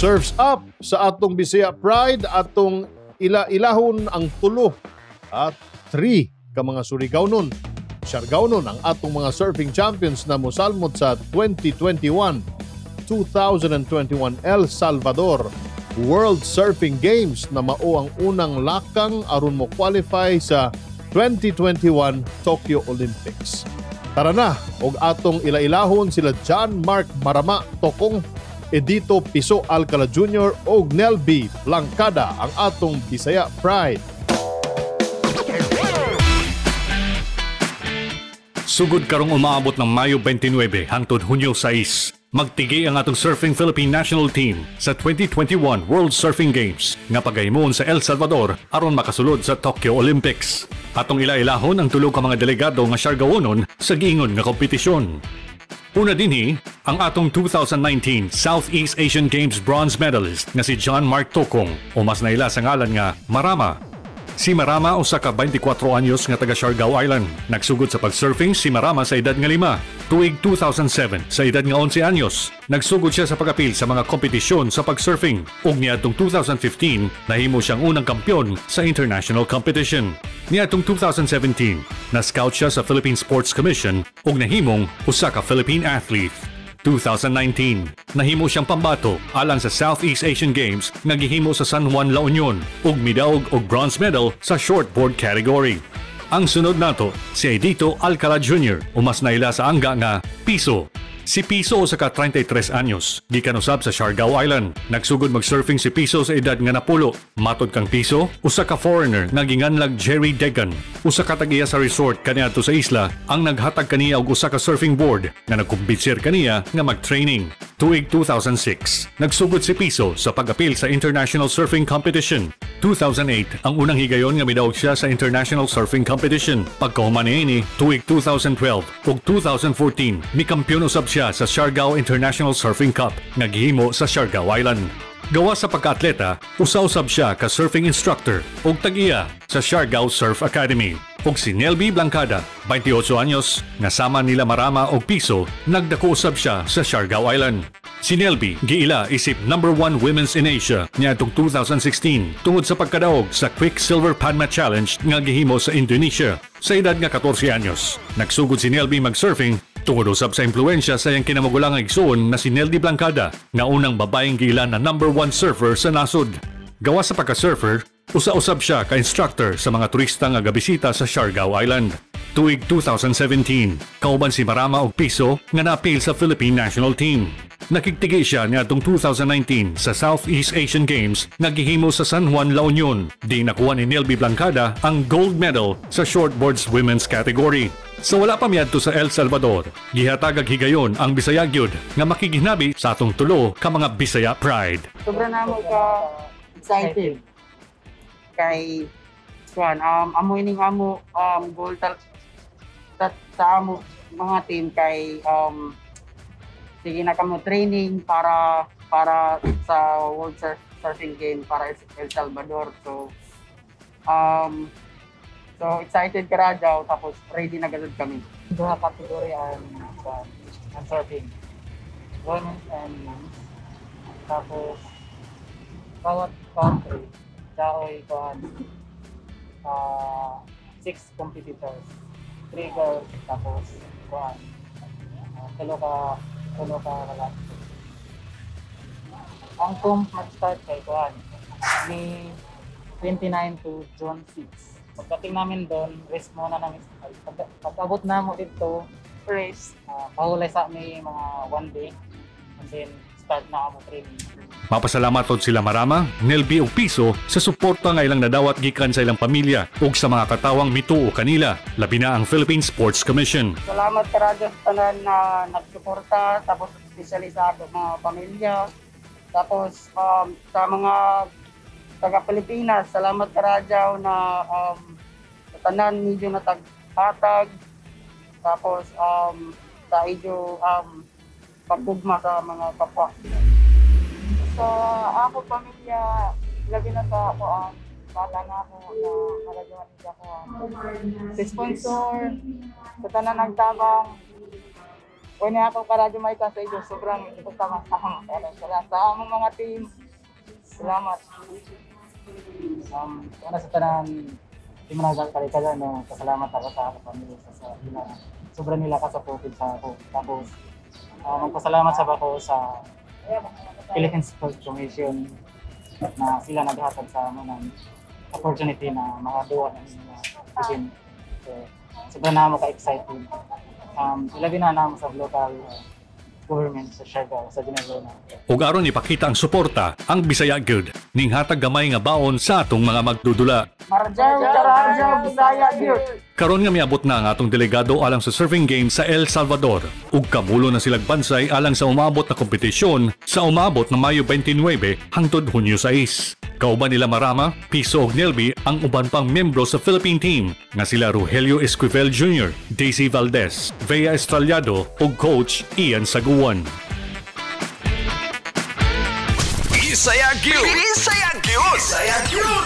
Surfs up sa atong Bisaya Pride, atong ila-ilahon ang tulo at three ka mga Surigao-non. Siargao-non ang atong mga surfing champions na mosalmot sa 2021 2021 El Salvador World Surfing Games na mao ang unang lakang aron mo qualify sa 2021 Tokyo Olympics. Tara na og atong ila-ilahon sila John Mark Marama Tokong, Edito Piso Alcala Jr. og Nelby Blancada, ang atong Bisaya Pride. Sugod karong umaabot ng Mayo 29 hangtod Hunyo 6, magtigi ang atong Surfing Philippine National Team sa 2021 World Surfing Games nga pagahimon sa El Salvador aron makasulod sa Tokyo Olympics. Atong ila-ilahon ang tulo ka mga delegado nga Siargaonon sa giingon nga kompetisyon. Una dinhi, ang atong 2019 Southeast Asian Games bronze medalist nga si John Mark Tokong o mas naila sa ngalan nga Marama. Si Marama usa ka 24 anyos nga taga Siargao Island. Nagsugod sa pagsurfing si Marama sa edad nga 5. Tuig 2007, sa edad nga 11 anyos, nagsugod siya sa pag-apil sa mga kompetisyon sa pagsurfing ug niadtong 2015 nahimo siyang unang kampyon sa international competition. Niadtong 2017, na-scout siya sa Philippine Sports Commission ug nahimong usa ka Philippine athlete. 2019, nahimo siyang pambato alang sa Southeast Asian Games nga gihimo sa San Juan, La Union ug midaog og bronze medal sa shortboard category. Ang sunod nato, si Edito Alcala Jr. o mas naila sa angga nga Piso. Si Piso usa ka 33 anyos, gikan usab sa Siargao Island. Nagsugod mag-surfing si Piso sa edad nga 10. Matod kang Piso, usa ka foreigner nga ginganlag Jerry Degan. Usa ka tag-iya sa resort kaniadto sa isla ang naghatag kaniya og usa ka surfing board nga nagkumbinser kaniya nga mag-training. Tuig 2006, nagsugod si Piso sa pag-apil sa International Surfing Competition. 2008, ang unang higayon nga midaog siya sa International Surfing Competition. Pagkahuman niini, tuig 2012 ug 2014, mikampiyon usab siya sa Siargao International Surfing Cup nga gihimo sa Siargao Island. Gawa sa pagka-atleta, usa-usab siya ka surfing instructor ug tag-iya sa Siargao Surf Academy. Ug si Nelby Blancada, 28 anyos, nga sama nila Marama og Piso, nagdako usab siya sa Siargao Island. Si Nelby giila isip number 1 women's in Asia niadtong 2016 tungod sa pagkadaog sa Quicksilver Padma Challenge nga gihimo sa Indonesia sa edad nga 14 anyos. Nagsugod si Nelby mag-surfing tungod usab sa impluwensya sa iyang kinamugulangang igsoon na si Neldy Blancada nga unang babaeng giila na number 1 surfer sa nasod. Gawa sa pagka-surfer, usa-usab siya ka-instructor sa mga turista nga gabisita sa Siargao Island. Tuig 2017, kauban si Marama og Piso nga naapil sa Philippine National Team. Nakigtigi siya niadtong 2019 sa Southeast Asian Games nga gihimo sa San Juan, La Union. Di nakuha ni Nelby Blancada ang gold medal sa shortboards women's category. Sa wala pa miadto sa El Salvador, gihatag og higayon ang Bisaya gyud nga makigihnabi sa atong tulo ka mga Bisaya Pride. Sobra na mo ka excited kay kuan, amo ining amo goal sa amo mga team kay sige na kamo training para sa World Surfing Game para El Salvador. So excited ka radyaw, tapos ready na gud kami. Duha category ang surfing, women and men. Tapos bawat country daoy kuan 6 competitors, 3 girls tapos kuan tulo ka lalaki. Ang comp mag-start kay kuan May 29 to June 6. Pagdating namin doon, rest muna namin. Pag-abot na mo dito, Race. Pahulay sa may mga 1 day and then start na ako training. Mapasalamat pod sila Marama, Nelby ug Piso sa suporta nga ilang nadawat gikan sa ilang pamilya ug sa mga katawang mituo kanila, labi na ang Philippine Sports Commission. Salamat karadyo sa tanan na nagsuporta, tapos especially sa ato mga pamilya, tapos sa mga taga Pilipinas, salamat karadyo na sa tanan medyo nataghatag, tapos sa medyo pagugma sa mga kapwa. Sa ako pamilya, labi na sa ako ang bata na ako na nalagawan niya ako. Sa sponsor, sa tanan nagtabang, Una ako karadyo may sa inyo, sobrang ipagtama sa among sa among mga team. Salamat. Una sa tanan, di mo nagkali no, pasalamat ako sa ako pamilya sa ila. Sobra nila ka supported sa ako. Tapos magpasalamat sa ako sa Philippine Sports Commission na sila naghatag sa amo ng opportunity na makaduwa ng mga event. So, sobra na mo ka-excited. Ilabi na namo sa local government sa Siargao, sa General na. Ug aron ipakita ang suporta, ang Bisaya gyud ning hatag gamay nga baon sa atong mga magdudula. Marjaw, Karajaw, Bisaya, gyud. Karon nga miabot na ang atong delegado alang sa surfing games sa El Salvador ug kamulo na silag bansay alang sa umabot na kompetisyon sa umabot na Mayo 29 hangtod Hunyo 6. Kauban nila Marama, Piso ug Nelby ang uban pang miyembro sa Philippine team nga sila Rogelio Esquivel Jr., Daisy Valdez, Vea Estrellado ug coach Ian Saguan. Bisaya gyud. Bisaya gyud. Bisaya gyud.